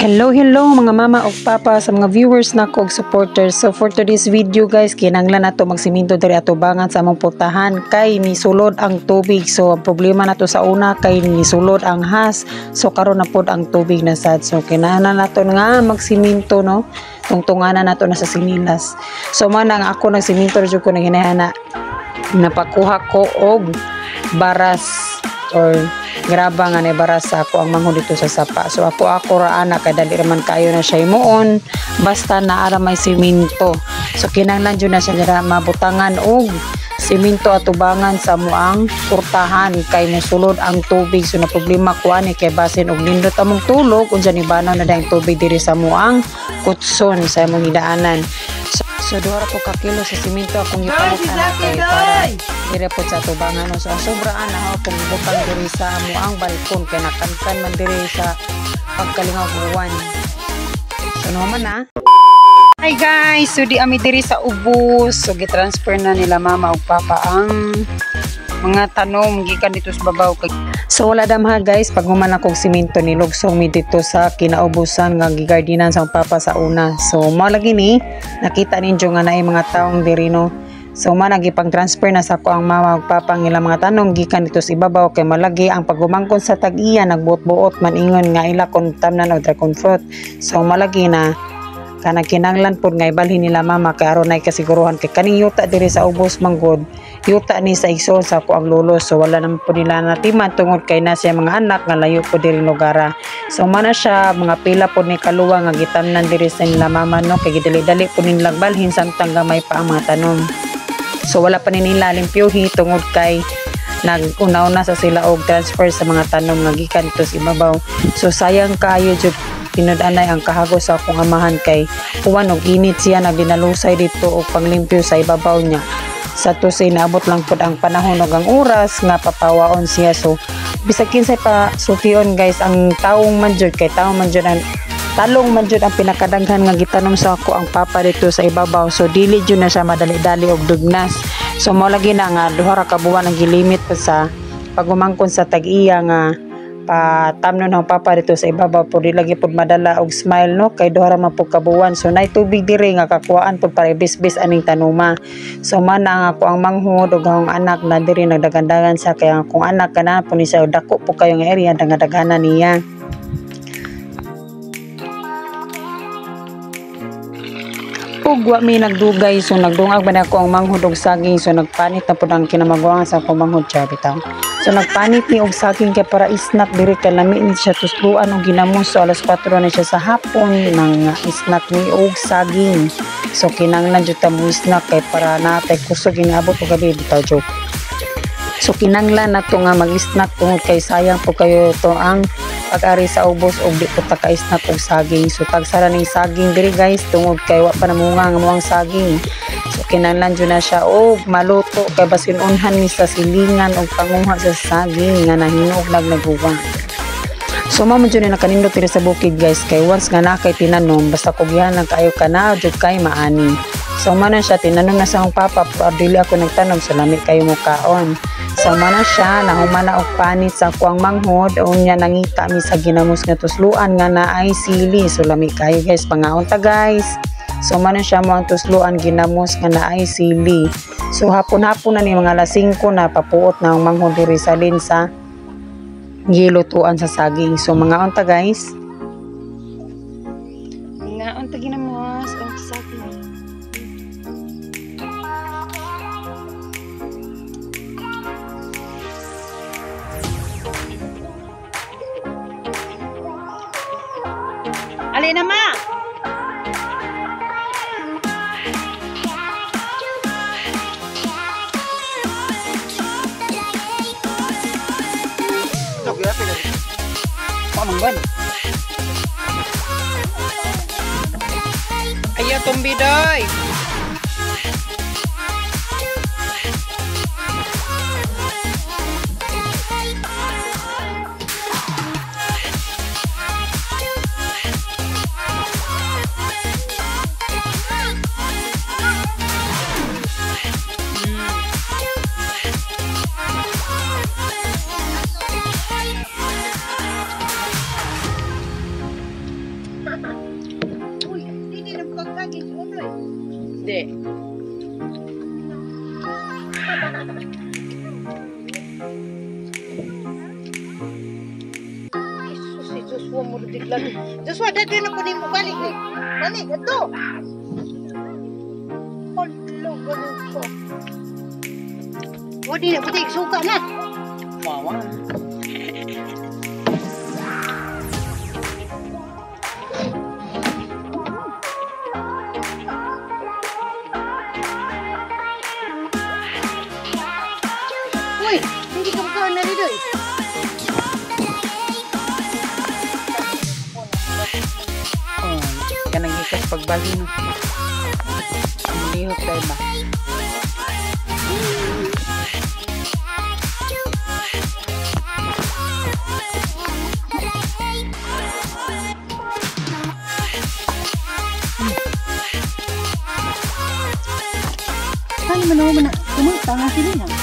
Hello, hello mga mama ug papa, sa mga viewers nako ug supporters. So for today's video, guys, kinanglan nato magsiminto diri atubangan sa among putahan kay nisulod ang tubig. So ang problema nato sa una kay nisulod ang has. So karon na pod ang tubig na sad. So kinahanglan nato nga magsiminto, no. Tungtunganan nato na sa sinilas. So man ang ako, nagsiminto ra jud ko, naghinahana napakuha ko og baras or graba nga ni baras sa ako ang manghod dito sa sapa. So ako ra ana kay dali raman kayo na siya himuon basta naa ra may simento. So kinahanglan jud na siya dira mabutangan og simento atubangan sa muang kurtahan kay mosulod ang tubig. So na problema ko ani kay basin og nindot among tulog, unsa ni banaw na dayang tubig diri sa muang kutson sa among hidaanan. So duha ra ko ka kilo sa simento akong gipalit ana kay para dire po sa atubangan, no. So ang sobra ana akong gibutang diri sa amuang balkon kay nakankan man diri sa pagkalingaw buwan. So no man na. Hi guys, so di ami diri sa ubos. So gitransfer na nila mama ug papa ang mga tanom gikan dito sa babaw. So wala damha, guys, pag human akong simento, nilugsong mi dito sa kinaubusan nga gigardinan sa papa sa una. So mao lagi ni nakita ninyo nga naay mga taong diri, no. So man gipang transfer na sa ko ang mama ug papa ang ilang mga tanom gikan dito sa ibabaw kay malagi ang pagumangkon sa tag-iya, nagbuot-buot man ingon nga ila kon tamnan og dragon fruit. So malagi na kanang kinanglan pod nga ibalhin nila mama kay aron nay kasiguruhan kay kaning yuta diri sa ubos manggod yuta ni sa igsoon sa ako ang lolo. So wala naman po nila natiman tungod kay na siya mga anak nga layo po diri lugara. So mana siya mga pila po ni kaluwa nga gitamnan diri sa nila mama, no, kay gidali-dali po nilang balhin samtang gamay pa ang mga tanom. So wala pa ni nila limpyuhi tungod kay nag-una-una sa sila og transfer sa mga tanom nga gikan dito sa ibabaw. So sayang kaayo jud tinud-anay ang kahagos sa akong amahan kay uwan og init siya nagdinalusay dito og panglimpyo sa ibabaw niya. Sa tusay naabot lang pud ang panahon ug ang oras nga papawaon siya. So bisag kinsay pa sultion, guys, ang taong man jud kay taong man jud ang talong man jud ang pinakadaghan nga gitanom sa ako ang papa dito sa ibabaw. So dili jud na siya madali-dali og dugnas. So mao lagi na nga duha ra ka buwan ang gilimit pa sa pagumangkon sa tag-iya nga patamnon ang papa dito sa ibabaw po. Di lagi pud madala og smile, no, kay duha ra man pud ka buwan. So nay tubig diri nga kakuhaan pud para ibisbis aning tanuma. So man ang ako ang manghod ug akong anak na diri nagdagandagan sa kay ang akong anak kana po ni siya dako po kayo nga area dangadaghanan niya. Ug wa mi nagdugay, so nagdungag man ako ang manghod og saging. So nagpanit na pud ang kinamaguangan sa akong manghod, char bitaw. So nagpanit ni og saging kay para isnak diri kay lami ni siya tusluan og ginamos. So alas 4 na siya sa hapon nang isnak ni og saging. So kinanglan jud ta mo isnak kay para natay kusog inaabot og gabi bitaw, joke. So kinanglan nato nga mag-snack tungod kay sayang po kayo to ang pag-ari sa ubos og di po ta ka-snack og saging. So tagsara ning saging diri, guys, tungod kay wa pa namunga ang amuang saging. So kinahanglan jud na siya og maluto kay basin unhan ni sa silingan og panguha sa saging nga nahinog nagnaguwa. So mao man jud ni nakanindot diri sa bukid, guys, kay once nga na kay tinanom, basta kugihan lang kaayo ka na jud kay maani. So man na siya tinanom na sa akong papa pero dili ako nagtanom, so lami kayo mo kaon. So man na siya nahuman na og panit sa akuang manghod, unya nangita mi sa ginamos nga tusluan nga naay sili. So lami kayo, guys, pangaon ta, guys. So man na siya mo ang tusluan ginamos nga naay sili. So hapon-hapon na ni mga alas 5 na papuot na ang manghod diri sa sa gilutuan sa saging. So mangaon ta, guys. Mangaon ta ginamos ang saging. Ali na ma. Pamanggan. Ayo tumbidoy. Jesus, si Joshua mo rin lagi. Joshua, dito na po nimo balik eh. Balik, ito. Hala, ganun ko. O, di na, buti, suka na. Wawa. Uy, hindi ka magkaon na dito eh. Oh, kanang hikas pagbalhin. Ang lihok dahil ba? Paano man naman na, kumita nga sila na.